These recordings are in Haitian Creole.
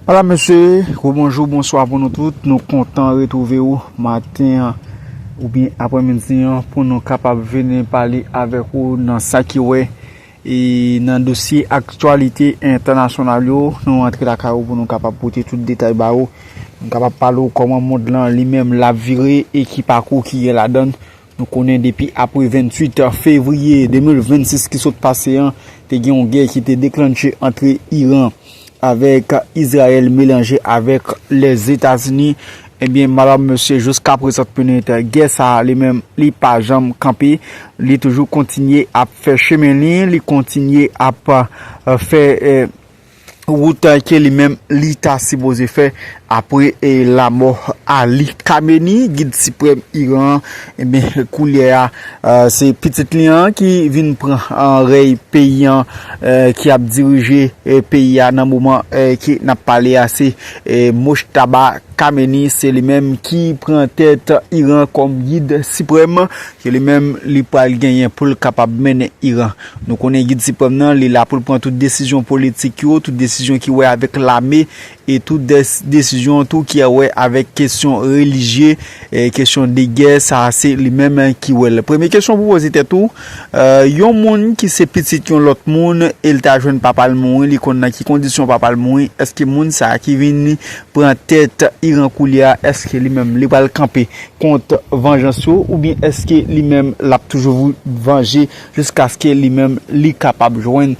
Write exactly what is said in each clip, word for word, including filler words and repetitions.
Ala mesye, gwo bonjou, bonswa pou nou tout. Nou kontan retwouve w maten an oubyen aprèmidi an pou nou kapab vini pale avèk ou nan sa ki wè e nan dosye aktyalite entènasyonal yo. Nou antre lakay ou pou nou kapab pote tout detay ba ou. Nou kapab pale w kòman mond lan li menm l ap vire e ki pakou ki gen ladan l. Nou konnen depi apre venntuit fevriye de mil vennsis ki sot pase an, te gen yon gè ki te deklanche ant Iran avèk Izrayèl melanje avèk Lèzetazini. Ebyen, madanm mesye, jiska prezan minit, gè sa a li menm, li pa janm kanpe. Li toujou kontinye ap fè chemen li, li kontinye ap, eh, fè, eh, wout ke li menm li ta sipoze fè apre, eh, lanmò Ali Khamenei, gid siprèm Iran an. Ebyen, koulye a, eh, se pitit li an ki vin pran, eh, rèy peyi an, eh, ki ap dirije, eh, peyi a nan moman, eh, ke n ap pale a. Se, eh, Mojtaba Khamenei, se li menm ki pran tèt Iran kòm gid siprèm, ke li menm li pral genyen pou l kapab mennen Iran. Nou konnen gid siprèm nan, li la pou l pran tout desizyon politik yo, tout desizyon ki wè avèk lame, e tout des-, desizyon tou ki wè avèk kesyon relijye, e kesyon de gè, sa a se li menm ki wè l. Premye kesyon pou poze tèt ou, eh, yon moun ki se pitit yon lòt moun, e l ta jwenn papa l mouri, li konn nan ki kondisyon papa l mouri, èske moun sa a ki vin pran tèt Iran koulye a, èske li menm li pral kanpe kont vanjans yo, oubyen èske li menm l ap toujou vanje jiskaske li menm li kapab jwenn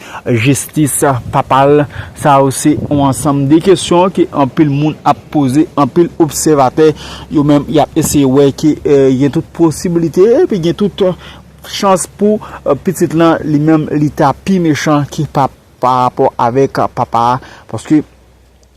jistis papa l? Sa yo se yon ansanm de kesyon ke anpil moun ap poze, anpil obsèvatè yo menm y ap eseye wè ke, eh, gen tout posiblite epi gen tout chans pou, eh, pitit lan li menm li ta pi mechan ke pa, pa rapò avèk papa a, paske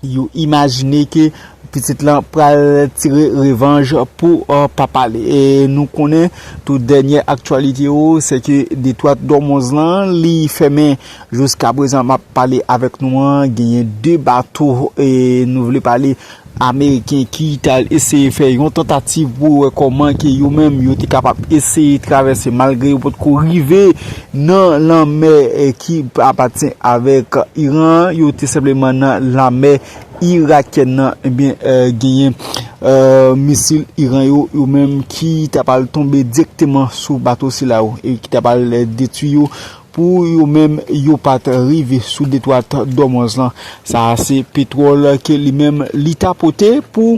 yo imajine ke pitit lan pral tire revanj pou, eh, papa li. E nou konnen tout dènye aktyalite yo, se ke Detwa Dòmonz lan, li fèmen jiska prezan m ap pale avèk nou an, genyen de bato, e nou vle pale ameriken ki t al eseye fè yon tantativ pou wè kòman ke yo menm yo te kapab eseye travèse malgre yo potko rive nan lanmè, eh, ki apatyen avèk Iran, yo te senpleman nan lanmè irakyèn nan, ebyen, eh, genyen, eh, misil Iran yo, yo menm ki ta pral tonbe dirèkteman sou bato sila yo e ki ta pral, eh, detwi yo pou yo menm yo pa t rive sou Detwa Dòmonz lan. Sa a se petwòl ke li menm li ta pote pou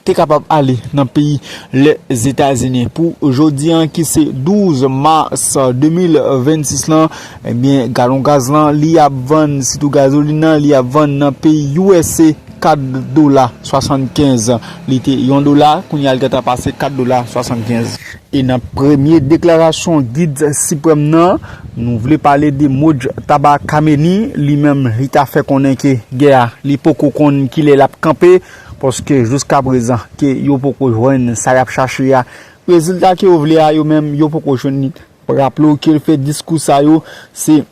te kapab ale nan peyi Lèzetazini. Pou jodi an ki se douz mas de mil vennsis lan, ebyen, galon gaz lan, li ap vann, sitou gazolin nan, li ap vann nan peyi U S A kat dola swasannkenz. Li te yon dola, kounye a l gentan pase kat dola swasannkenz. E nan premye deklarasyon gid siprèm nan, nou vle pale de Mojtaba Khamenei, li menm li ta fè konnen ke gè a, li poko konn kilè l ap kanpe, paske jiska prezan ke yo poko jwenn sa y ap chache a. Rezilta ke yo vle a, yo menm, yo poko jwenn li. Raple w ke l fè diskou sa yo, se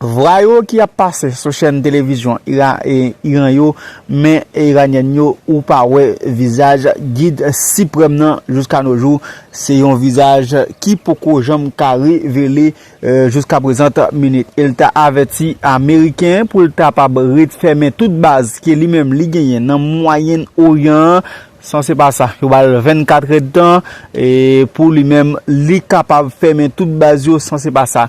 vwa yo ki ap pase sou chèn televizyon Ira-, e, Iran yo, men Iranyèn yo, ou pa wè vizaj gid siprèm nan jiska no jou. Se yon vizaj ki poko janm ka revele, e, jiska prezan minit. E l ta avèti Ameriken pou l ta pa ret fèmen tout baz ke li menm li genyen nan Mwayen Oryan an. San se pa sa, yo ba l vennkat èdtan, e pou li menm, li kapab fèmen tout baz yo, san se pa sa,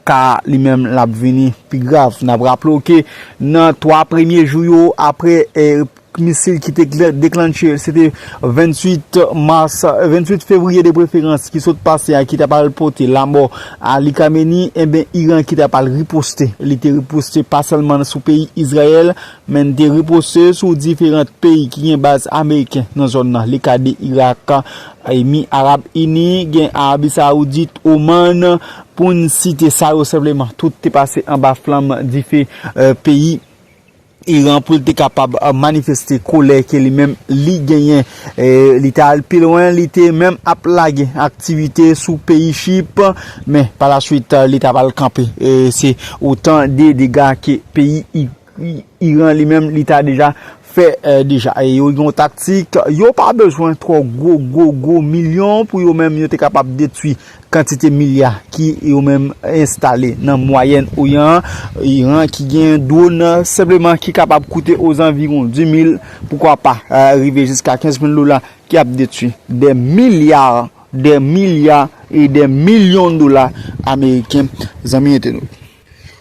ka li menm l ap vini pi grav. N ap raple w ke nan twa premye jou yo, apre, e, misil ki te deklanche, se te venntuit mas, venntuit fevriye de preferans ki sot pase a, ki ta pral pote lanmò Ali Khamenei, enben, Iran ki ta pral riposte. Li te riposte pa sèlman sou peyi Izrayèl, men te riposte sou diferan peyi ki gen baz ameriken nan zòn nan, le ka de Irak, Emi Arab Ini, gen Arabi Sawoudit, Oman, pou n site sa yo senpleman. Tout te pase anba flanm dife, eh, peyi Iran pou l te kapab, eh, manifeste kolè ke li menm li genyen. Eh, li te al pi lwen, li te menm ap lage aktivite sou peyi Chip, men pa la swit, eh, li ta pral kanpe. Eh, se otan de dega ke peyi I-, I-, Iran li menm, li ta deja fè deja. E yo gen yon taktik, yo pa bezwen twò gwo, gwo, gwo milyon pou yo menm yo te kapab detwi kantite milya ki yo menm enstale nan Mwayèn Oryan an. Iran ki gen dwòn senpleman ki kapab koute ozanviwon dis mil, poukwa pa rive jiska kenz mil dola, ki ap detwi dè milya, dè milya e dè milyon dola ameriken, zanmi entènot.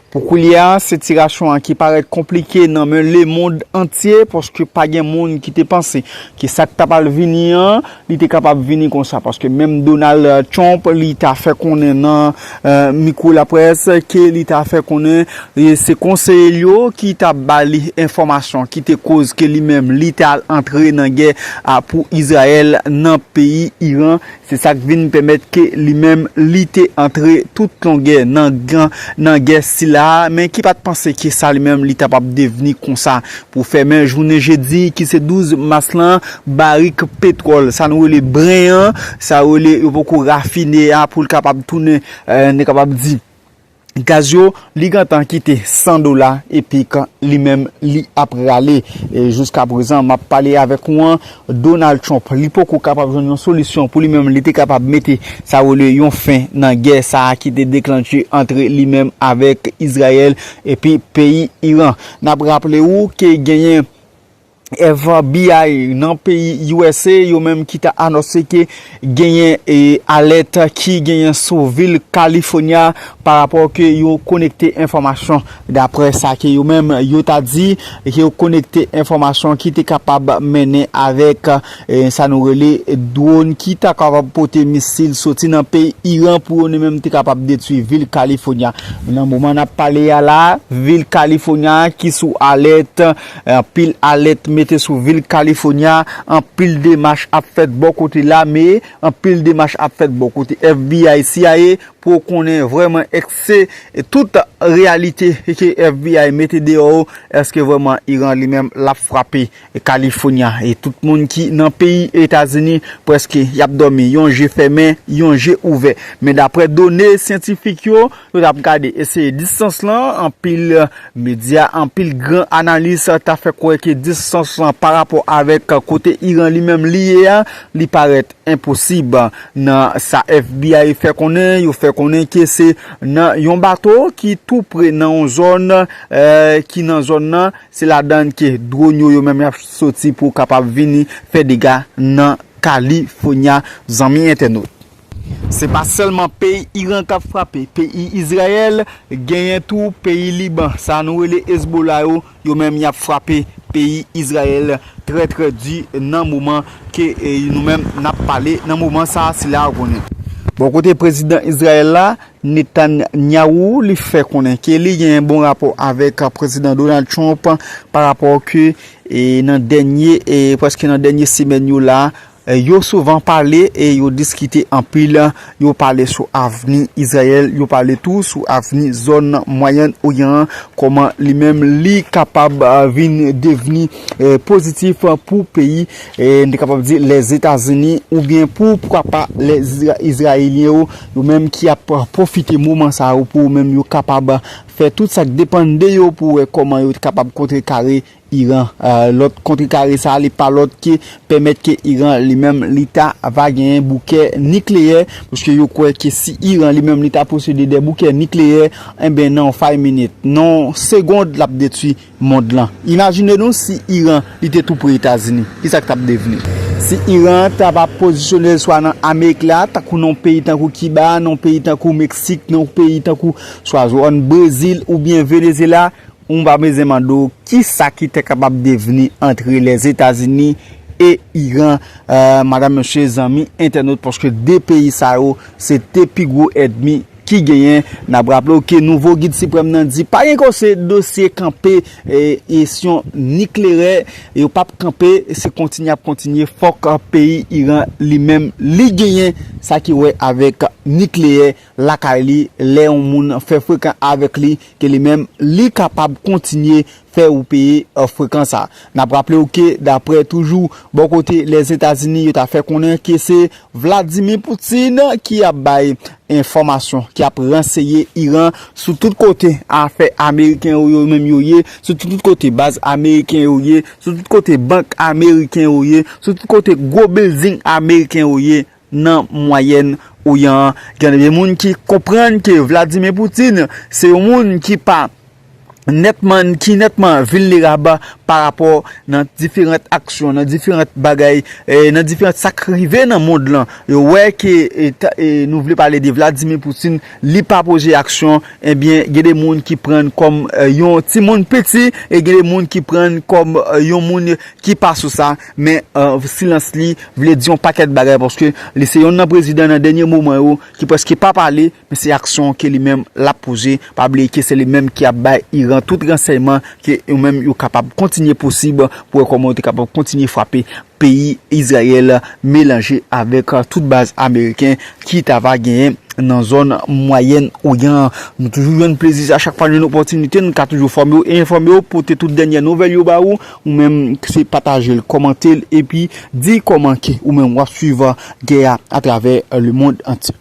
Pou koulye a, sitiyasyon an ki parèt konplike nan men lemonn antye, paske pa gen moun ki te panse ke sa k ta pral vini an, li te kapab vini konsa. Paske menm Donald Trump, li ta fè konnen nan mikwo laprès ke li ta fè konnen se konseye l yo ki ta ba li enfòmasyon ki te koz ke li menm li ta antre nan gè pou Izrayèl nan peyi Iran. Se sa k vin pèmèt ke li menm li te antre tout longè nan gè sila a, men ki pa t panse ke sa li menm li ta pap devni konsa. Pou fèmen jounen jedi ki se douz mas lan, barik petwòl sa nou rele Brent an, sa rele yo poko rafine a pou l kapab tounen, nou kapab di gaz yo, li gentan kite san dola epi kan li menm li ap rale. Jiskaprezan m ap pale avèk ou an, Donald Trump li poko kapab jwenn yon solisyon pou li menm li te kapab mete sa rele yon fen nan gè sa a ki te deklanche antre li menm avèk Izrayèl epi peyi Iran. N ap raple ou ke genyen F B I nan peyi U S A yo menm ki ta anonse ke genyen alèt ki genyen sou vil California parapò ke yo konekte enfòmasyon daprè sa ke yo menm yo ta di ke yo konekte enfòmasyon ki te kapab mennen avèk sa nou rele dwòn ki ta kapab pote misil soti nan peyi Iran pou yo menm te kapab detwi vil California. Nan moman n ap pale a la, vil California ki sou alèt, anpil alèt mete sou vil California, anpil demach ap fèt bò kote lame, anpil demach ap fèt bò kote F B I, C I A pou konnen vrèman èske tout reyalite ke F B I mete deyò, èske vrèman Iran li menm l ap frape California. E tout moun ki nan peyi Etazini prèske y ap dòmi yon je fèmen, yon je ouvè. Men daprè done syantifik yo, yo t ap gade eseye distans lan, anpil medya, anpil gran analis ta fè kwè ke distans lan parapò avèk kote Iran li menm li ye a, li parèt enposib. Nan sa F B I fè konnen, yo fè konnen ke se nan yon bato ki tou pre nan yon zòn ki nan zòn nan, se ladan ke dwòn yo yo menm y ap soti pou kapab vini fè dega nan California, zanmi entènot. Se pa sèlman peyi Iran k ap frape peyi Izrayèl, genyen tou peyi Liban, sa nou rele Hezbollah yo, yo menm y ap frape peyi Izrayèl trè trè di nan moman ke nou menm n ap pale nan moman sa a, sila a konnen. Bò kote prezidan Izrayèl la, Netanyahu, li fè konnen ke li gen bon rapò avèk prezidan Donald Trump parapò ke nan dènye, prèske nan dènye semèn yo la, yo souvan pale e yo diskite anpil, yo pale sou avni Izrayèl, yo pale tou sou avni zòn Mwayèn Oryan an, kòman li menm li kapab vin devni pozitif pou peyi, nou kapab di Lèzetazini oubyen pou poukwa pa Izrayelyen yo, yo menm ki ap pwofite moman sa yo pou yo menm yo kapab fè tout sa k depann de yo pou wè kòman yo kapab kontrekare Iran. Lòt kontrekare sa a li pa lòt ke pèmèt ke Iran li menm li ta va genyen boukè nikleyè, paske yo kwè ke si Iran li menm li ta posede de boukè nikleyè, enben nan yon five minute, nan yon segond l ap detwi mond lan. Imajine nou si Iran li te tou pre Etazini, kisa k t ap devni? Si Iran ta va pozisyone l swa nan Amerik la, tankou nan yon peyi tankou Kiba, nan yon peyi tankou Meksik, nan yon peyi tankou swa zòn Brezil oubyen Venezyela, ou pa bezwen mande w kisa ki te kapab devni antre Lèzetazini e Iran, madanm, mesye, zanmi entènot, paske de peyi sa yo se de pi gwo ènmi ki genyen. N ap raple w ke nouvo gid siprèm nan di pa gen kòse dosye kanpe kesyon nikleyè, yo p ap kanpe, se kontinye ap kontinye, fòk peyi Iran li menm li genyen sa ki wè avèk nikleyè lakay li, lè yon moun fè frekan avèk li, ke li menm, li kapab kontinye fè ou peye, euh, frekan sa. N ap raple w ke, daprè toujou bò kote Lèzetazini, yo ta fè konnen ke se Vladimir Putin ki ap bay enfòmasyon, ki ap ranseye Iran sou tout kote afè ameriken yo, yo menm yo ye, sou tout, tout kote baz ameriken yo ye, sou tout kote bank ameriken yo ye, sou tout kote gwo building ameriken yo ye nan Mwayèn Oryan an. Gen de moun ki konprann ke Vladimir Putin se yon moun ki pa nètman, ki nètman vilnerab pa rapò nan diferan aksyon, nan diferan bagay, eh, nan diferan sa k rive nan mond lan. Yo wè ke, eh, ta- eh, nou vle pale de Vladimir Putin, li pa poze aksyon, ebyen, gen de moun ki prann kòm, eh, yon timoun piti, e gen de moun ki prann kòm, eh, yon moun ki pa sou sa, men, eh, silans li vle di yon pakèt bagay, paske li se yonn nan prezidan nan dènye moman yo ki prèske pa pale, men se aksyon ke li menm l ap poze. Pa bliye ke se li menm ki ap bay Iran tout ransèyman ke yo menm yo kapab kontinye posib pou wè kòman yo te kapab kontinye frape peyi Izrayèl melanje avèk, euh, tout baz ameriken ki ta va genyen nan zòn Mwayèn Oryan an. Nou toujou jwenn plezi sa chak fwa nou jwenn opòtinite, nou ka toujou fòme w e enfòme w, pote tout dènyè nouvèl yo ba ou. Ou menm, se pataje l, kòmante l, epi di kòman ke ou menm w ap swiv gè a atravè, euh, lemonn antye.